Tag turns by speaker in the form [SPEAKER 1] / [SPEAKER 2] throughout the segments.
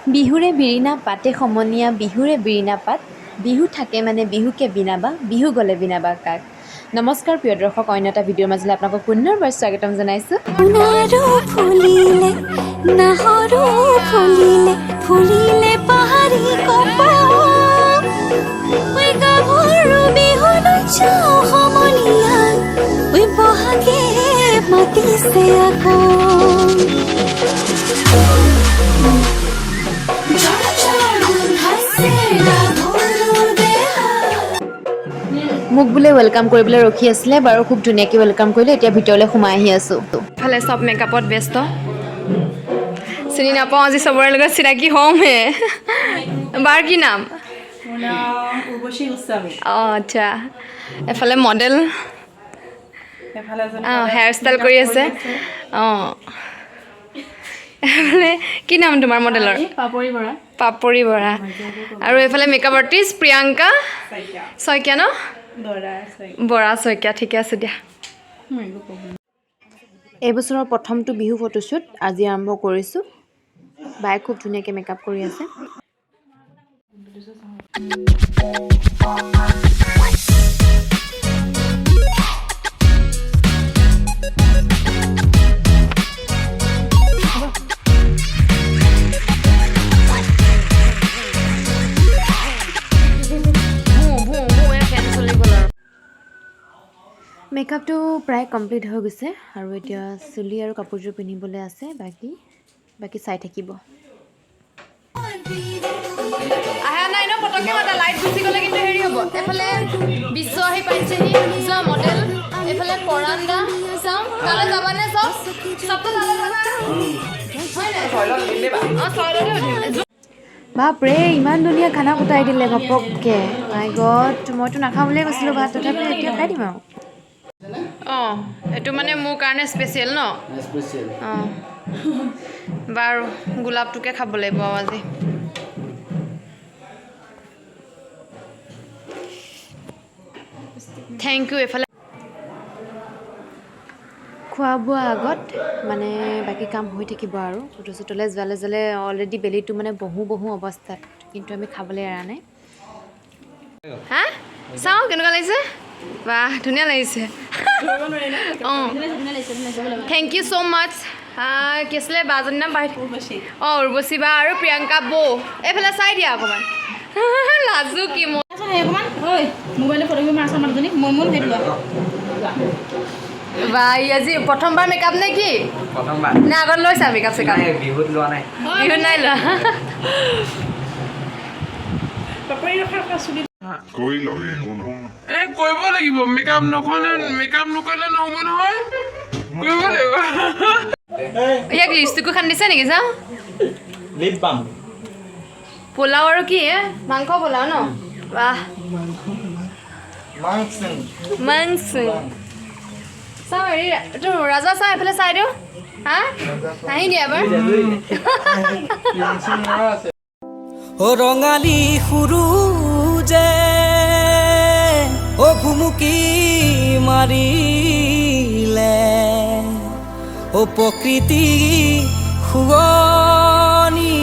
[SPEAKER 1] বিহুৰে বিৰিণা পাতে সমনীয়া, বিহুৰে বিৰিণা পাত। বিহু থাকে মানে বিহুকে বিনাবা, বিহু গ'লে বিনাবা কাক? নমস্কাৰ প্ৰিয় দৰ্শক, অন্য এটা ভিডিঅ'ৰ মাজলৈ আপোনালোকক পুনৰবাৰ স্বাগতম জনাইছোঁ।
[SPEAKER 2] সোণাৰো ফুলিলে, নাহৰো ফুলিলে, ফুলিলে পাহাৰী কপৌ। ঐ গাভৰু, বিহুলৈ যাওঁ সমনীয়া, ঐ বহাগে মাতিছে আকৌ। ঝৰ ঝৰ গোন্ধাইছে গাভৰু দেহা।
[SPEAKER 1] মোক বোলে welcome কৰিবলৈ ৰখি আছিলে। বাৰু, খুব ধুনীয়াকৈ welcome কৰিলে। এতিয়া ভিতৰলৈ সোমাই আহি আছোঁ।
[SPEAKER 3] ইফালে চব মেকআপত ব্যস্ত। চিনি নাপাওঁ, আজি চবৰে লগত চিনাকি হ'মহে। বাৰ কি নাম?
[SPEAKER 4] মোৰ নাম উৰ্বশী গোস্বামী।
[SPEAKER 3] অঁ, আচ্ছা। এফালে মডেল।
[SPEAKER 4] এফালে এজনী
[SPEAKER 3] অঁ, হেয়াৰ ষ্টাইল কৰি আছে। অঁ, এফালে কি নাম তোমাৰ মডেলৰ?
[SPEAKER 4] পাপৰি বৰা।
[SPEAKER 3] পাপৰি বৰা। আৰু এইফালে মেকআপ আৰ্টিষ্ট প্ৰিয়ংকা
[SPEAKER 4] শইকীয়া।
[SPEAKER 3] শইকীয়া ন?
[SPEAKER 4] বৰা শইকীয়া।
[SPEAKER 3] বৰা শইকীয়া। ঠিকে আছে দিয়া।
[SPEAKER 1] এইবছৰৰ প্ৰথমটো বিহু ফটোশ্বুট আজি আৰম্ভ কৰিছোঁ। বায়ে খুব ধুনীয়াকৈ মেকআপ কৰি আছে।
[SPEAKER 3] ভু ভু ভু, এই ফেন চলি গ'ল আৰু।
[SPEAKER 1] মেকআপটো প্ৰায় কমপ্লিট হৈ গৈছে আৰু এতিয়া চুলি আৰু কাপোৰযোৰ পিন্ধিবলৈ আছে বাকী। বাকী চাই থাকিব।
[SPEAKER 3] আহা নাই ন? পটককে মাতা, লাইট গুচি গ'লে কিন্তু হেৰি হ'ব। এইফালে বিশ্ব আহি পাইছেহি, যোৱা মডেল। এইফালে পৰাণ দা। চাওঁ, তালৈ যাবানে? চব চবতো তালৈ যাবা, হয় নাই? অঁ, ছয়লতে উঠিম।
[SPEAKER 1] বাপৰে, ইমান ধুনীয়া খানা কুটাই দিলে ঘপককৈ। মাই গড, মইতো নাখাওঁ বুলিয়ে কৈছিলোঁ ভাত, তথাপি এতিয়া খাই দিম আৰু।
[SPEAKER 3] অঁ, এইটো মানে মোৰ কাৰণে স্পেচিয়েল ন?
[SPEAKER 5] স্পেচিয়েল।
[SPEAKER 3] অঁ বাৰু, গোলাপটোকে খাব লাগিব আৰু আজি। Thank U. এইফালে
[SPEAKER 1] খোৱা বোৱা আগত মানে বাকী কাম হৈ থাকিব আৰু ফটোশ্বুটলৈ যোৱালৈ যোৱালৈ অলৰেডি বেলিটো মানে বহু বহু অৱস্থাত, কিন্তু আমি খাবলৈ এৰা নাই।
[SPEAKER 3] হা, চাওঁ কেনেকুৱা লাগিছে। বাহ, ধুনীয়া লাগিছে। অঁ, thank you so মাছ। কি আছিলে বাজনীৰ নাম? পাহৰি।
[SPEAKER 4] উৰ্বশী।
[SPEAKER 3] অঁ, উৰ্বশী বা আৰু প্ৰিয়ংকা বৌ। এইফালে চাই দিয়া অকণমান। লাজু কি মোৰ।
[SPEAKER 4] অকণমান ঐ, মোবাইলত ফটো মাৰা মানুহজনী মই মোৰ সেইটো লোৱা।
[SPEAKER 3] বা, ই আজি প্ৰথমবাৰ মেকআপ নে কি?
[SPEAKER 5] প্ৰথমবাৰ।
[SPEAKER 3] নে আগত লৈছা মেকআপ চেকআপ?
[SPEAKER 5] নাই, বিহুত লোৱা নাই।
[SPEAKER 3] বিহুত নাই লোৱা।
[SPEAKER 4] পাপৰি ৰখা ৰখা চুলি।
[SPEAKER 6] কৰি লওক, একো নহয়।
[SPEAKER 7] এই কৰিব লাগিব, মেকআপ নকৰিলে, মেকআপ নকৰিলে নহ'ব নহয়, কৰিব লাগিব।
[SPEAKER 3] ইয়াক লিপষ্টিকো খান দিছে নেকি চাওঁ।
[SPEAKER 5] Lip balm.
[SPEAKER 3] Pulao আৰু কি এ? মাংস পোলাও ন? বাহ।
[SPEAKER 5] মাংস।
[SPEAKER 3] মাংস। চাওঁ হেৰি, তোৰ ৰাজা চাওঁ, এইফালে চাই দিওঁ। হা, হাঁহি দিয়া এবাৰ।
[SPEAKER 8] অ ৰঙালী সূৰুযে অ ভুমুকি মাৰিলে, অ প্ৰকৃতি শুৱনি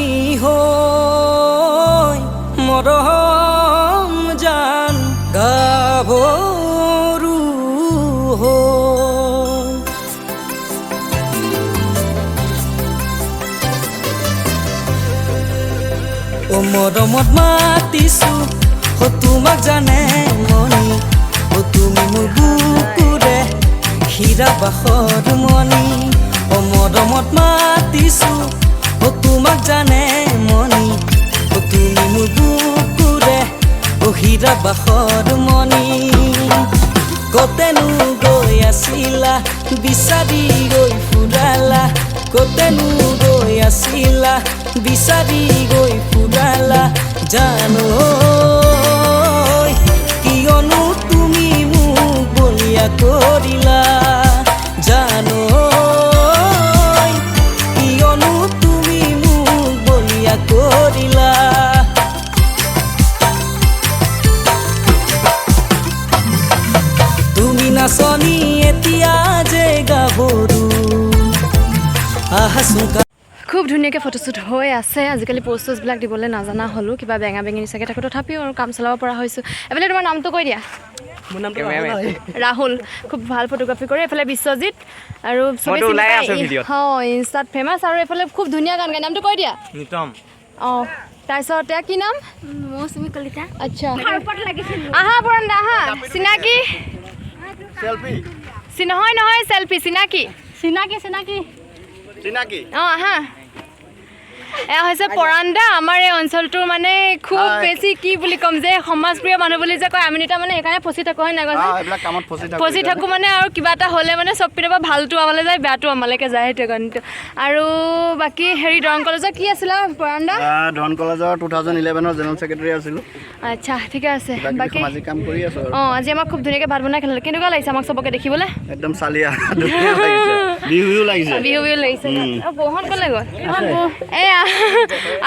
[SPEAKER 8] হৈ মৰম জান গাভৰু হৈ। অ মৰমত মাতিছো অ তোমাক জানে মনি, অ তুমি মোৰ বুকুৰে হীৰা বাসৰ মণি। অ মৰমত মাতিছো অ তোমাক জানে মনি, অ তুমি মোৰ বুকুৰে অ হীৰা বাসৰ মণি। কতেনো গৈ আছিলা, বিচাৰি গৈ ফুৰালা? কতেনো গৈ আছিলা, বিচাৰি গৈ ফুৰালা? জানো ঐ, কিয়নো তুমি মোক বলিয়া কৰিলা? জানো ঐ, কিয়নো তুমি মোক বলিয়া কৰিলা? তুমি নাচনী এতিয়া যে গাভৰু, আহা।
[SPEAKER 3] খুব ধুনীয়া। ধুনীয়াকৈ ফটোশ্বুট হৈ আছে। আজিকালি প'ষ্ট চ'ষ্টবিলাক দিবলৈ নাজানা হ'লোঁ, কিবা বেঙা বেঙি নিচাকৈ থাকোঁ, তথাপিও আৰু কাম চলাব পৰা হৈছোঁ। এইফালে তোমাৰ নামটো কৈ দিয়া।
[SPEAKER 5] মোৰ নামটো
[SPEAKER 3] ৰাহুল, খুব ভাল ফটোগ্ৰাফী কৰে। এইফালে বিশ্বজিৎ আৰু চবেই
[SPEAKER 5] মইতো
[SPEAKER 3] চিনি
[SPEAKER 5] ওলাই
[SPEAKER 3] পায়।
[SPEAKER 5] আছো ভিডিঅ'ত।
[SPEAKER 3] অঁ, ইনষ্টাত ফেমাছ। আৰু এইফালে খুব ধুনীয়া গান গায়, নামটো কৈ দিয়া।
[SPEAKER 5] নিতম।
[SPEAKER 3] অঁ, তাৰপিছত এয়া কি নাম?
[SPEAKER 4] মৌচুমী কলিতা।
[SPEAKER 3] আচ্ছা, আহা পৰাণদা, আহা। চিনাকি নহয় নহয়, চেল্ফি, চিনাকি।
[SPEAKER 4] চিনাকি চিনাকি।
[SPEAKER 9] চিনাকি।
[SPEAKER 3] অঁ, আহা। এয়া হৈছে পৰাণদা, আমাৰ এই অঞ্চলটোৰ মানে খুব বেছি কি বুলি ক'ম যে সমাজপ্ৰিয় মানুহ বুলি যে কয়, আমি দুটা মানে সেইকাৰণে ফচি থাকোঁ, হয় নাই কোৱাচোন?
[SPEAKER 9] এইবিলাক কামত ফচি থাকোঁ।
[SPEAKER 3] ফচি থাকোঁ মানে আৰু কিবা এটা হ'লে মানে চব পিনৰ পৰা ভালটো আমালৈ যায়, বেয়াটো আমালৈকে যায়, সেইটো কাৰণেতো। আৰু বাকী হেৰি, দৰং কলেজৰ কি আছিলে পৰাণদা?
[SPEAKER 9] দৰং কলেজৰ 2011ৰ জেনেৰেল ছেক্ৰেটাৰী আছিলোঁ।
[SPEAKER 3] আচ্ছা, ঠিকে আছে।
[SPEAKER 9] কিবা কিবি
[SPEAKER 3] বাকী
[SPEAKER 9] সামাজিক কাম কৰি আছোঁ আৰু।
[SPEAKER 3] অঁ, আজি আমাক খুব ধুনীয়াকৈ ভাত বনাই খেলালে। কেনেকুৱা লাগিছে আমাক চবকে দেখিবলৈ?
[SPEAKER 9] একদম চালিয়া ধুনীয়া লাগিছে, বিহু বিহু লাগিছে।
[SPEAKER 3] বিহু বিহু লাগিছে। অঁ, বৌহঁত ক'লৈ গ'ল? এয়া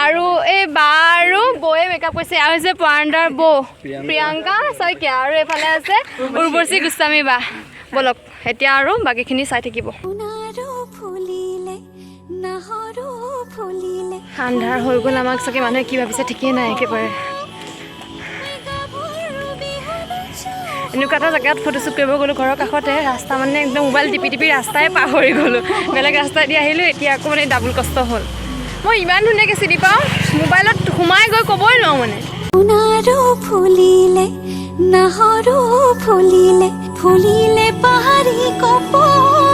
[SPEAKER 3] আৰু এই বা আৰু বৌয়ে মেকআপ কৰিছে। এয়া হৈছে পৰাণদাৰ বৌ প্ৰিয়ংকা শইকীয়া আৰু এইফালে আছে উৰ্বশী গোস্বামী বা। ব'লক এতিয়া আৰু বাকীখিনি চাই থাকিব।
[SPEAKER 2] সোণাৰো ফুলিলে, নাহৰো ফুলিলে।
[SPEAKER 3] আন্ধাৰ হৈ গ'ল, আমাক চাগে মানুহে কি ভাবিছে ঠিকেই নাই একেবাৰে।
[SPEAKER 2] গাভৰু বিহু নাচো।
[SPEAKER 3] এনেকুৱা এটা জেগাত ফটোশ্বুট কৰিব গ'লোঁ, ঘৰৰ কাষতে ৰাস্তা, মানে একদম মোবাইল টিপি টিপি ৰাস্তাই পাহৰি গ'লোঁ, বেলেগ ৰাস্তা দি আহিলোঁ। এতিয়া আকৌ মানে ডাবুল কষ্ট হ'ল। মই ইমান ধুনীয়াকৈ চিনি পাওঁ, মোবাইলত সোমাই গৈ ক'বই নোৱাৰোঁ মানে।
[SPEAKER 2] সোণাৰো ফুলিলে, নাহৰো ফুলিলে, ফুলিলে পাহাৰী কপৌ।